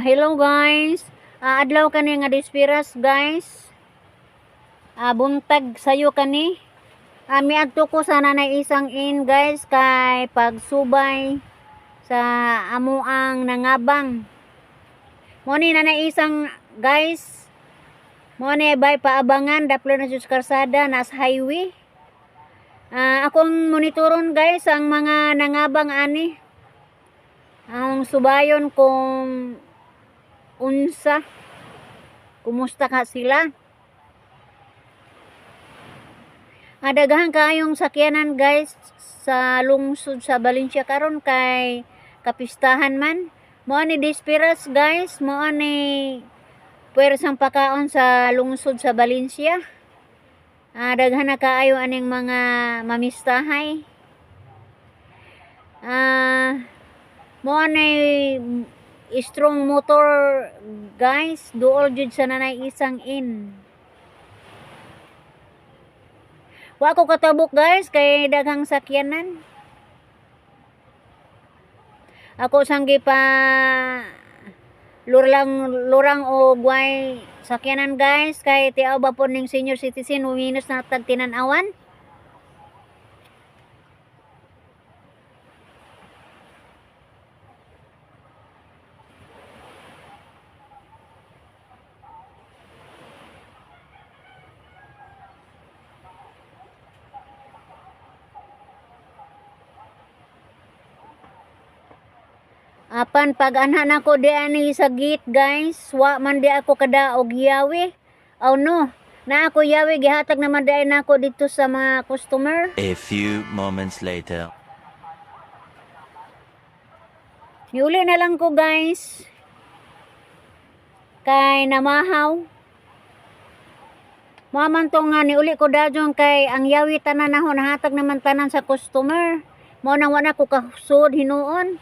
Hello guys. Adlaw kani nga dispiras, guys. Buntag sayo kani. Miadto ko sa Nanay Isang Inn, guys, kay pagsubay sa amuang nangabang. Mo ni Nanay Isang, guys. Mo ni bay paabangan daplo na sa karsada nas highway. Akong monitoron, guys, ang mga nangabang ani. Ang subayon kung unsa, kumusta ka sila. Daghan kaayong sakyanan, guys, sa lungsod sa Valencia karon kay kapistahan man. Mao ni Dispiras, guys, mao ni puwersang pakaon sa lungsod sa Valencia. Daghan na kaayo aning mga mamistahay. Mao ni strong motor, guys, duol jud sa Nanay Isang Inn. Wa ko katabok, guys, kay daghang sakyanan. Ako sang gipa lurlang lurang og way sakyanan, guys, kay tiaw ba po ning senior citizen minus na tag tinan-awan. Apan pag anha nako di ani sa gate, guys, wa man di ako kadaog yawi. Oh no, na ako yawi gihatag naman di nako dito sa mga customer. A few moments later. Niuli na lang ko, guys. Kay namahaw. Mao man to nga niuli ko dajon kay ang yawi tanan nako nahatag naman tanan sa customer. Mao nang wa na ko kasud hinuon.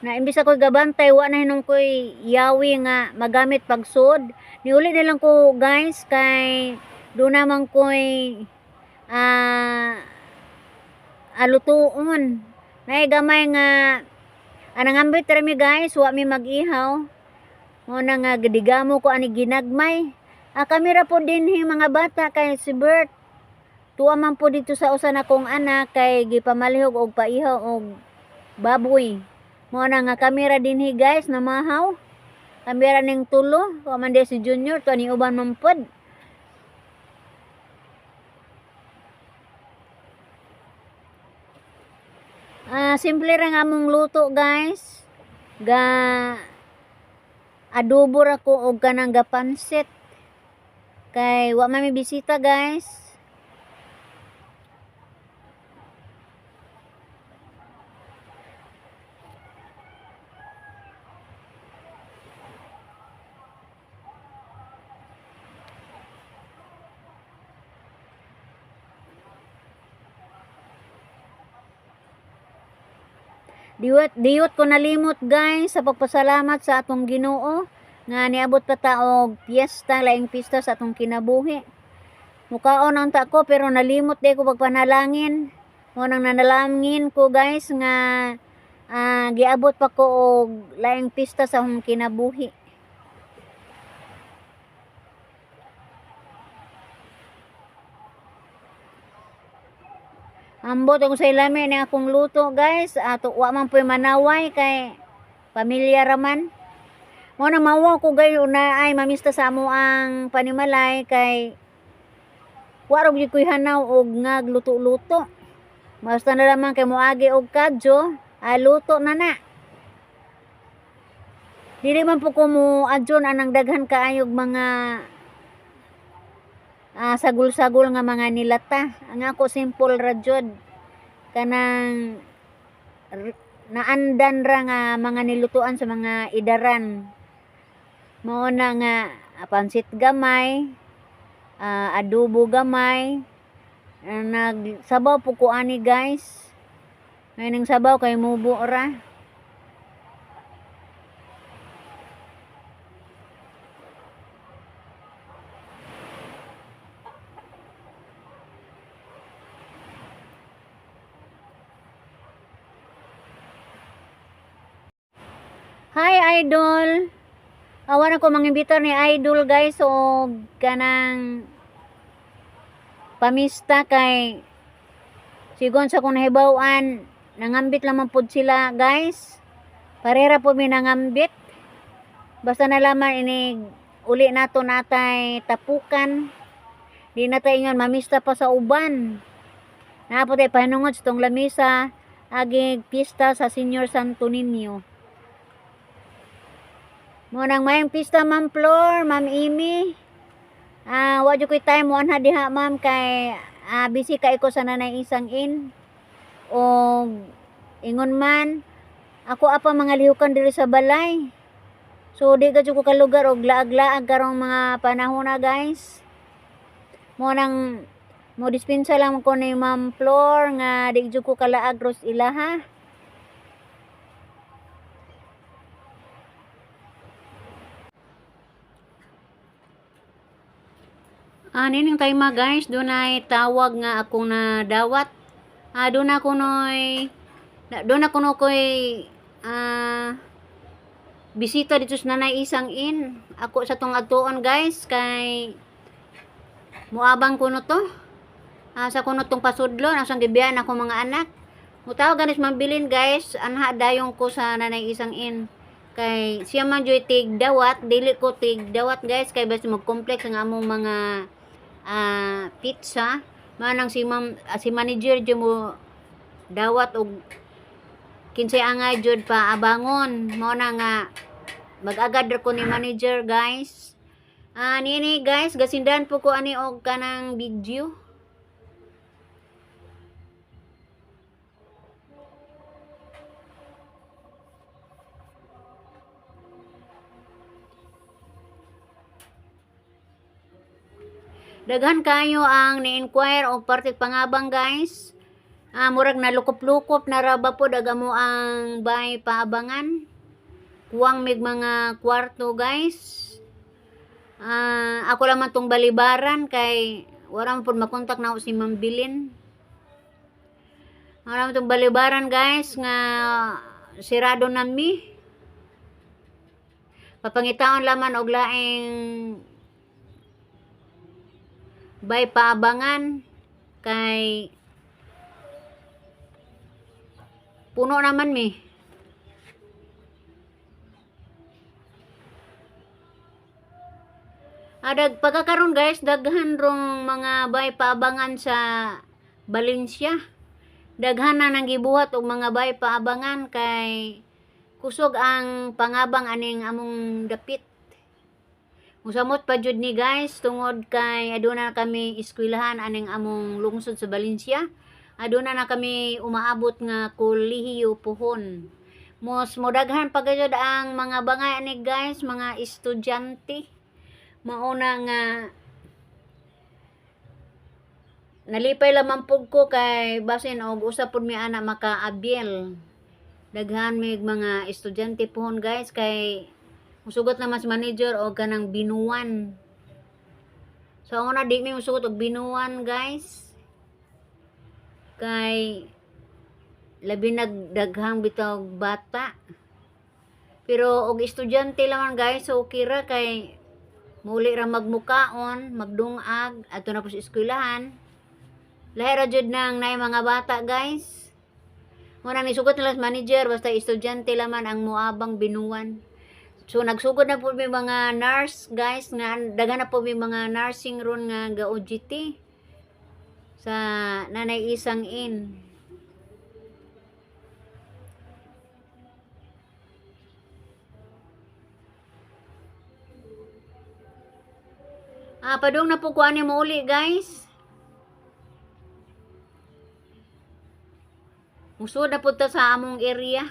Na imbis ako gabantay, wa na hinuon ko'y yawi nga magamit pagsud. Niuli na lang ko, guys, kay do naman ko'y alutuon. Nay gamay nga anangambit ra mi, guys, wa mi mag-ihaw. Mao na nga gidigamo ko ani ginagmay. Kami ra po dinhi mga bata kay si Bert. Tuwa man po dito sa usa na kong anak kay gipamalihog og paihaw og baboy. Mao na nga kami ra dinhi, guys, namahaw. Kami ra ning tulo, wa man di si Junior to ni uban man pod. Simple ra nga among luto, guys. Ga adobo ra ko og kanang gapansit. Kay wa man mi bisita, guys. Diot diot ko nalimot, guys, sa pagpasalamat sa atong Ginoo nga niabot pa ta og piyesta, laing pista sa atong kinabuhi. Mukaon ang ta ko pero nalimot di ko pagpanalangin. Mo nang nanalangin ko, guys, nga giabot pa ko og laing pista sa akong kinabuhi. Ambot ako sa ilami ni akong luto, guys. Ato wa man po'y manaway kay pamilya raman. Mo nang mawa ko gayo na ay mamista sa amo ang panimalay kay wa ra gyud ko'y hanaw og ngagluto-luto. Basta na lamang kay moagi og kadyo, luto na na. Dili man po ko mo adyon anang daghan kaayog mga sagol-sagol nga mga nilata. Ang ako simple ra jud. Kanang naandan ra nga mga nilutuan sa mga idaran. Mao na nga pansit gamay, adobo gamay, nagsabaw po ko ani, guys. Ngayon ang sabaw kay mubo ra. Hi, idol. Awan ako mangimbitar ni Idol guys og kanang pamista kay sigon sa kung nahibaw-an nangambit lamang pod sila guys. Parera po mi nangambit. Basta na lamang ini uli nato natay tapukan. Di na tayo ingon mamista pa sa uban. Naa po tay pahinungod sa tong lamisa agig pista sa Senior Santo Niño. Mo nang mayong pista, Ma'am Flor, Ma'am Amy. Wa jud ko'y time mo anha diha ma'am kay busy kay ko sa Nanay Isang Inn. O ingon man ako apa mga lihukan diri sa balay. So di ka jud ko kalugar og laag-laag karong mga panahon na guys. Mo nang mo dispensa lang ko ni Ma'am Flor nga di jud ko kalaag ros ilaha. Nining time guys, dunay tawag nga akong nadawat. Doon ako noy doon ako no koy bisita dito sa Nanay Isang Inn. Ako sa tong adtuon guys kay muabang kuno to. Sa kuno tong pasudlo asang gibiyan ako mga anak. Mutawag ganis mabilin guys, anha dayon ko sa Nanay Isang Inn. Kay siya man joy tig dawat, dili ko tig dawat guys kay basta mag-complex ang among mga pizza. Manang si ma'am, si manager jud mo dawat og kinsay angay jud pa abangon. Mao na nga mag-agad ra ko ni manager guys. Nini guys, gasindahan po ko ani og kanang video. Daghan kayo ang ni-inquire og parte pangabang guys. Murag nalukop-lukop na ra ba pod aga mo ang bay paabangan. Kuwang mig mga kwarto guys. Ako lang man tong balibaran kay wala man pod makontak na ako si Ma'am Bilin. Wala man tong balibaran guys nga sirado na mi. Papangitaon laman og laing bay paabangan kay puno naman mi. Adag pagkakaron guys, daghan rong mga bay paabangan sa Valencia. Daghan na nang gibuhat og mga bay paabangan kay kusog ang pangabang aning among dapit. Musamot pa jud ni guys tungod kay aduna kami eskwelahan aning among lungsod sa Valencia. Aduna na kami umaabot nga kolehiyo puhon. Mos modaghan pa gyud ang mga bangay ani guys, mga estudyante. Mauna nga nalipay lamang pud ko kay basin og usa pud mi ana makaabil. Daghan mig mga estudyante puhon guys kay musugot naman si manager og kanang binuan. So una di mi musugot og binuan guys. Kay labi nagdaghang bitaw bata. Pero og estudyante laman guys, so okay ra kay muli ra magmukaon, magdungag, adto na po sa eskwelahan. Lahi ra jud nang naay mga bata guys. Muna nisugot nila sa manager basta estudyante laman ang moabang binuan. So nagsugod na po mi mga nurse guys nga daghan na po mi mga nursing ron nga ga OGT sa Nanay Isang Inn. Padung na po ko ani mo uli guys. Musod na po ta sa among area.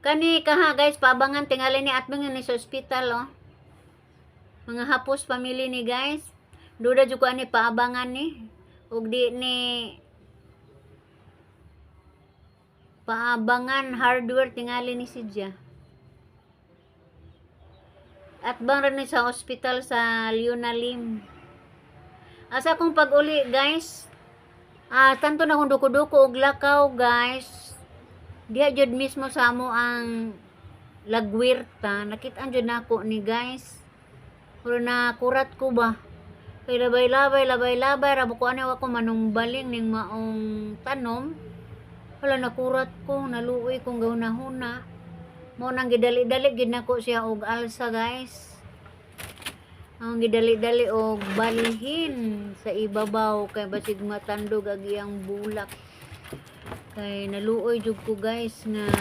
Kani kaha guys, paabangan tingali ni atbang ni sa ospital oh. Mga hapos family ni guys. Duda jud ko ani paabangan ni. Ug di ni paabangan hardware tingali ni sidya. Atbang ra ni sa ospital sa Leona Lim. Asa kong pag-uli guys. Tanto na kong duko-duko og lakaw guys. Diha jud mismo sa amo ang Lagwirta, nakita jud nako ni, guys. Pero nakurat ko ba? Kay labay-labay, labay-labay, rabo ko ani ako manungbaling ning maong tanom. Wala, nakurat ko, naluoy kong gahuna-huna. Mo nang gidali-dali gid nako siya og alsa, guys. Ang gidali-dali og balhin sa ibabaw kay basig matandog ag iyang bulak. Kay naluoy jud ko, guys, nga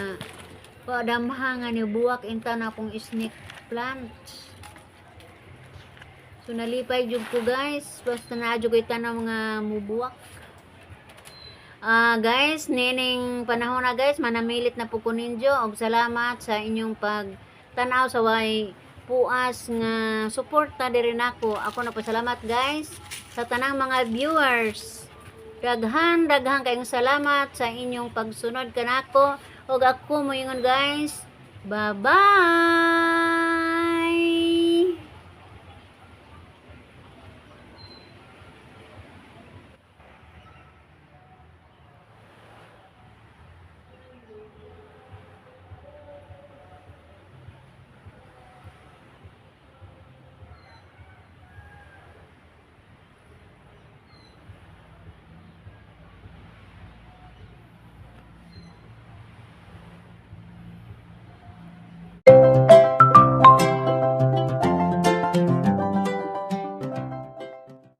padamha nga ni buwak inta na akong snake plant. So nalipay jud ko, guys, basta naa jud ko'y tanom nga mubuwak. Ah, guys, nining panahon na, guys, manamilit na po ko ninyo og salamat sa inyong pagtanaw sa way puas nga suporta diri nako. Ako nagpasalamat, guys, sa tanang mga viewers. Daghan daghan kayong salamat sa inyong pagsunod kanako ug ako moingon, guys. Bye-bye.